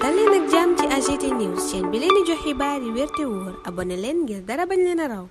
dal leen ak jàmm ci AGT News chaîne bi leen di jox xibaar yi wér te wóor abonné leen ngir dara bañ leen a raw.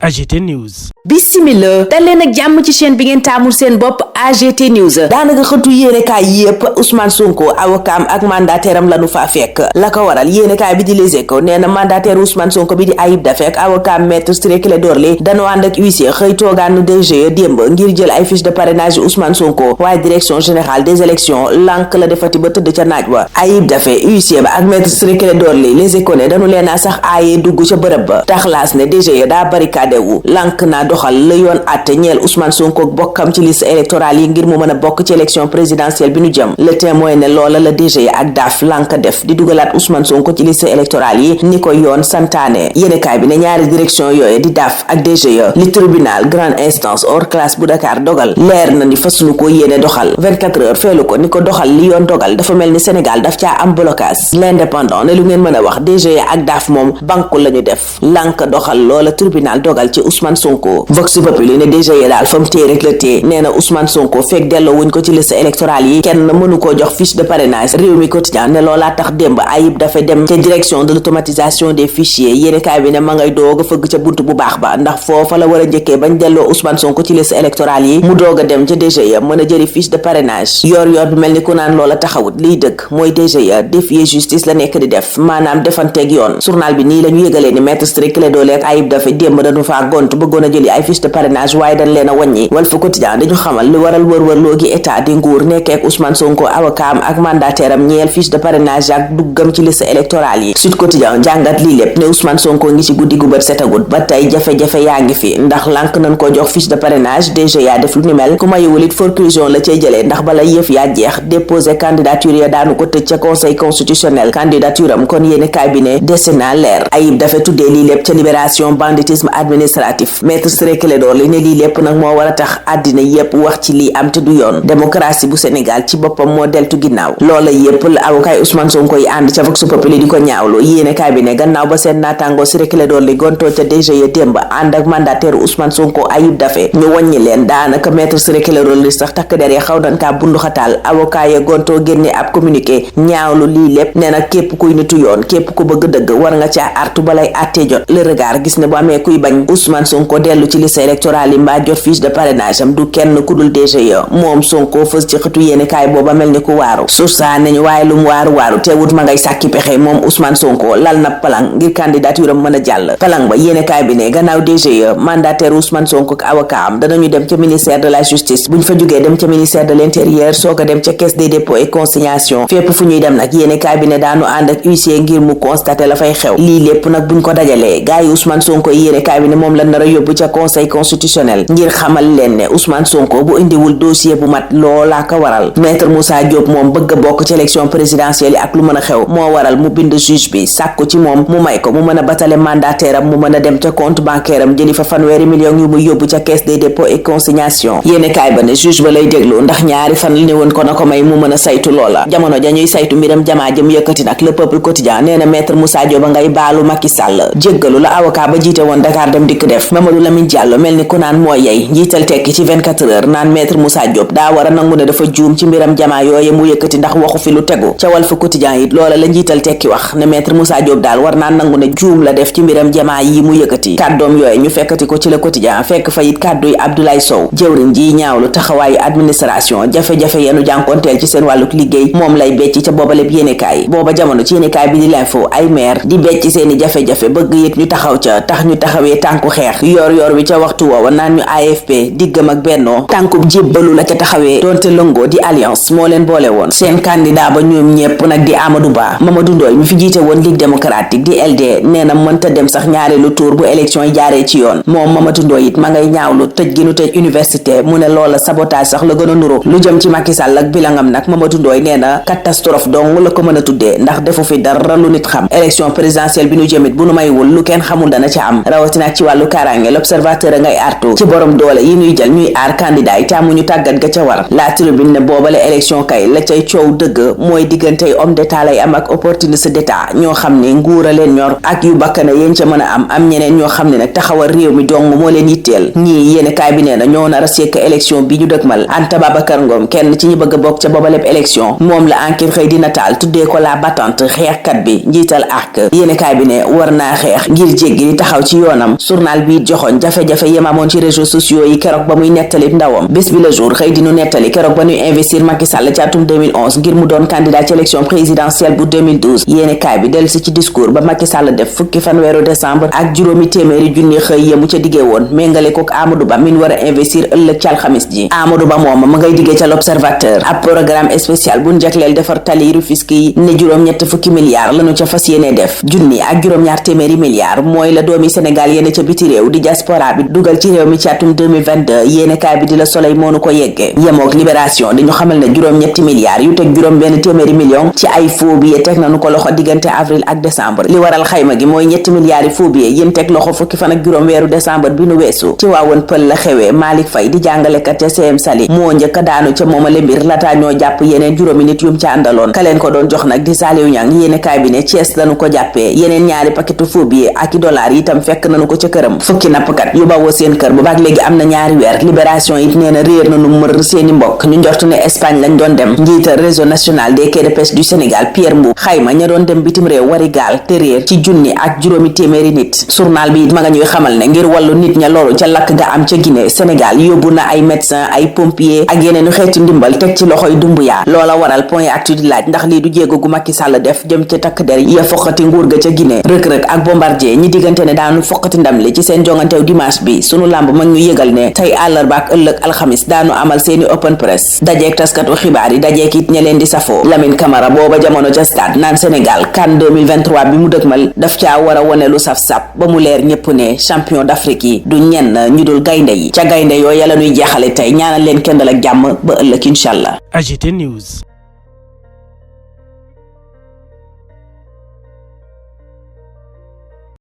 AGT News. Bismillah dal leen ak jàmm ci chaîne bi ngeen taamul seen bopp AGT News. daanaka xëtu yéenekaay yépp Ousmane Sonko avocat ak mandataire am lanu faa fekk la ko waral yéenekaay bi di Les Échos nee na mandataire Ousmane Sonko bi di Ayib Daffé ak avocat maître Ciré Clédor Ly dañoo ànd ak huissier xëy toogaanu DGE démb ngir jël ay fiche de parrainage Ousmane Sonko waaye direction générale des élections lànk la defati ba tëdd ca naaj wa. Ayib Daffé huissier ba ak maître Ciré Clédor Ly Les Échos ne dañu leen a sax aayee dugg ca bërëb ba taxlaas ne DGE daa barricade wu lànk naa doxal la yoon àtte ñeel Ousmane Sonko bokkam ci liste électorale yi ngir mu mën a bokk ci élection présidentielle bi nu jëm. Le Témoin ne loola la DGE ak DAF lànk def di dugalaat Ousmane Sonko ci liste électorale yi ni ko yoon santaane. yéenekaay bi ne ñaari direction yooyu di DAF ak DGE li tribunal grande instance hors classe bu Dakar dogal leer na ni fasunu ko yéene doxal 24 heures feelu ko ni ko doxal li yoon dogal dafa mel ni Sénégal daf caa am blocage. L'Indépendant ne lu ngeen mën a wax DGE ak DAF moom banku lañu def lànk doxal loola tribunal dogal ci Ousmane Sonko. Vox Populi ne DGE daal fa mu téye rek la téye nee na Ousmane Sonko fekk delloo wuñ ko ci liste électorale yi kenn mënu koo jox fiche de parrainage. Rewmi Quotidien ne loolaa tax démb Ayib dafa dem ca direction de l'automatisation des fichiers yéenekaay bi ne ma ngay doog a fëgg ca buntu bu baax ba ndax foofa la war a njëkkee bañ delloo Ousmane Sonko ci liste électorale yi mu doog a dem ca DGE mën a jëri fiche de parrainage. yor bi mel ni ku naan loola taxawut liy dëgg mooy DGE défier justice la nekk di def maanaam defanteeg yoon. journal bi nii la ñu yëgalee ni maître Ciré Clédor Ly ak Ayib dafa démb dañu faa gont bëggoon a jëli ay fiche de parrainage waaye dañ leen a wàññi. Walf Quotidien dañu xamal li waral wër-wërloo gi état di nguur nekkee ak Ousmane Sonko avocat am ak mandataire am ñeel fiche de parrainage ak duggam ci liste électorale yi. Sud Quotidien jàngat lii lépp ne Ousmane Sonko ngi ci guddi gu bët setagut ba tey jafe-jafe yaa ngi fi ndax lànk nañ ko jox fiche de parrainage DG yaa def lu ni mel ku mayuwul it forclusion la cay jëlee ndax bala yëf yaa jeex déposé candidature ya daanu ko tëj ca conseil constitutionnel candidature am kon yéene kaay bi ne dese naa leer. Ayib dafa tuddee lii lépp ca libération banditisme administratif. Maître Ciré Clédor Ly ne lii lépp nag moo war a tax àddina yépp wax ci lii am te du yoon démocratie bu Sénégal ci boppam moo deltu ginnaaw. loola yépp la avocat Ousmane Sonko yi ànd ca Vox Populi di ko ñaawlu yéene kaay bi ne gannaaw ba seen naataango Ciré Clédor Ly gontoo ca DGE démb ànd ak mandataire Ousmane Sonko Ayib Daffé ñu wàññi leen daanaka maître Ciré Clédor Ly sax takk der ya xaw nañ kaa bunduxataal avocat ya gontoo génne ab communiqué ñaawlu lii lépp nee na képp kuy nitu yoon képp ku bëgg dëgg war nga ca artu balay àttee jot. Le Regard gis ne bu amee kuy bañ Ousmane Sonko dellu ci liste électorale yi mbaa jot fiche de parrainage am du kenn ku dul DGE moom Sonko fës ci xëtu yéene kaay booba mel ni ku waaru sursa nañu waaye lu mu waaru teewut ma ngay sàkki pexe moom Ousmane Sonko lal na palang ngir candidature am mën a jàll. palang ba yéene kaay bi ne gannaaw DGE mandataire Ousmane Sonko ak avocat am danañu dem ca ministère de la justice buñ fa jógee dem ca ministère de l'intérieur soog a dem ca caisse des dépôts et consignation fépp fu ñuy dem nag yéene kaay bi ne daanu ànd ak huissier ngir mu constater la fay xew. lii lépp nag buñ ko dajalee gaay yi Ousmane Sonko yéene kaay bi ne moom la nar a yóbbu ca conseil constitutionnel ngir xamal leen ne Ousmane Sonko bu indiwul dossier bu mat loolaa ko waral. Maître Moussa Diop moom bëgg a bokk ci élection présidentielle yi ak lu mën a xew moo waral mu bind juge bi sàkku ci moom mu may ko mu mën a batale mandataire am mu mën a dem ca compte bancaire am jëli fa fanweeri millions yu muy yóbbu ca caisse des dépôts et consignation. yéene kaay ba ne juge ba lay déglu ndax ñaari fan li ne woon ko na ko may mu mën a saytu loola jamono ja ñuy saytu mbiram jamaa jëm yëkkati nag Le Peuple Quotidien nee na maître Moussa Diop a ngay baalu Macky Sall jéggalu la avocat ba jiite woon Dakar Dem Dikk def. Mamadou Lamine Diallo mel ni ku naan mooy yey njiital tekki ci 24 heures naan maître Moussa Diop daa war a nangu ne dafa juum ci mbiram jamaa yooye mu yëkkati ndax waxu fi lu tegu. ca Walf Quotidien it loola la njiital tekki wax ne maître Moussa Diop daal war naa nangu ne juum la def ci mbiram jamaa yi mu yëkkati. kàddoom yooye ñu fekkati ko ci Le Quotidien fekk fa it kàdduy Abdoulaye Sow jëwriñ ji ñaawlu taxawaayu administration jafe-jafe yenu jànkonteel ci seen wàlluk liggéey moom lay becc ca booba lépp yéenekaay booba jamono ci yéenekaay bi di L'Info ay maire di becc seeni jafe-jafe bëgg it ñu taxaw ca tax ñu taxawee tànku xeex yor wi ca waxtu woowa naan ñu AFP diggam ak Benno tànkub jébbalu la ca taxawee doonte lëngoo di alliance moo leen boole woon seen candidat ba ñoom ñépp nag di Amadou Ba Mamadou Ndoye mi fi jiite woon Ligue démocratique di LD nee na mënta dem sax ñaareelu tour bu élection yi jaaree ci yoon moom Mamadou Ndoye it ma ngay ñaawlu tëj gi nu tëj université mu ne loola sabotage sax la gën a nuru lu jëm ci Macky Sall ak bilangam nag Mamadou Ndoye nee na catastrophe dong la ko mën a tuddee ndax defu fi dara lu nit xam élection présidentielle bi nu jëmit bu nu maywul lu kenn xamul dana ca am rawatina ak ci wàllu kaaraange L'Observateur a ngay artu ci borom doole yi ñuy jël ñuy aar candidat yi taamu ñu tàggat ga ca war. La Tribune ne boobale élection kay la cay coow dëgg mooy diggantey homme d'état lay am ak opportuniste d'état ñoo xam ne nguur a leen ñor ak yu bakkana yéen ca mën a am ñeneen ñoo xam ne nag taxawal réew mi dong moo leen yitte yitteel ñii yéenekaay bi nee na ñoo nar a sekk élection bi ñu dëkmal. Anta Babacar Ngom kenn ci ñi bëgg a bokk ca boobaleb élection moom la enquête xëy di nataal tuddee ko la battante xeexkat bi njiital ARC yéenekaay bi ne war naa xeex ngir jéggi di taxaw ci yoonam. journal bi joxoñ jafe-jafe yem amoon ci réseaux sociaux yi keroog ba muy nettali ndawam. bés bi le jour xëy di nu nettali keroog ba ñuy investir Macky Sall ci atum 2011 ngir mu doon candidat ci élection présidentielle bu 2012 yéenekaay bi dellusi ci discours ba Macky Sall def fukki fanweeru décembre ak juróomi téeméeri junni xëy yemu ca diggee woon méngale kook Amadou Ba min war a investir ëllëg ci alxamis ji. Amadou Ba moom ma ngay diggee ca l'Observateur ab programme spécial bu njagleel defar tali Rufisque yi ne juróom-ñett fukki milliards lañu ca fas yéene def. junni ak juróom-ñaar téeméeri milliards mooy la doomi Sénégal yéene ca biti réew di diaspora bi dugal ci réew mi ci atum 2022 yéenekaay bi di la Soleil moonu ko yeggee. yemook Libération di ñu xamal ne juróom-ñetti milliards yu teg juróom benn téeméeri million ci ay faux billets teg nañu ko loxo diggante avril ak décembre. li waral xayma gi mooy ñetti milliards yi faux billets yéen teg loxo fukki fan ak juróom weeru décembre bi nu weesu. ci waawoon pël la xewee Malick Faye di jàngalekat ca CM Sali moo njëkk a daanu ca moomale mbir lataa ñoo jàpp yeneen juróomi nit yum ca àndaloon ka leen ko doon jox nag di Saliou Niang yéenekaay bi ne Thiès lañu ko jàppee yeneen ñaari paquetu faux billets ak i dollars yi itam fekk nañu ko ca këram. fukki nappkat yu bawoo seen kër bu baag léegi am na ñaari weer. Libération it nee na réer nañu mër seeni mbokk ñu njortu ne Espagne lañ doon dem. njiital réseau national des quais de pêche du Sénégal Pierre Mboup xayma ña doon dem bitim réew wari gaal te réer ci junni ak juróomi téeméeri nit. journal bi ma nga ñuy xamal ne ngir wàllu nit ña loolu ca lakk ga am ca Guinée Sénégal yóbbu na ay médecin ay pompier ak yeneenu xeetu ndimbal teg ci loxoy Dumbuya. loola waral point actu di laaj ndax lii du jéego gu Macky Sall def jëm ca takk der ya foqati nguur ga ca Guinée. Rëk-Rëk ak Bombardier ñi diggante ne daanu foqati ndam li ci seen jongantew dimanche bi sunu làmb mag ñu yëgal ne tey àllarba ak ëllëg alxamis daanu amal seeni open press dajeek taskatu xibaar yi dajeek it ña leen di safoo. Lamine Camara booba jamono ca stade naan Sénégal CAN 2023 bi mu dëgmal daf caa war a wone lu saf-sap ba mu leer ñépp ne champion d'Afrique yi du ñenn ñu dul gaynde yi ca gaynde yooyu yàlla nuy jeexale tey ñaanal leen kendal ak jàmm ba ëllëg incha allah. AGT News.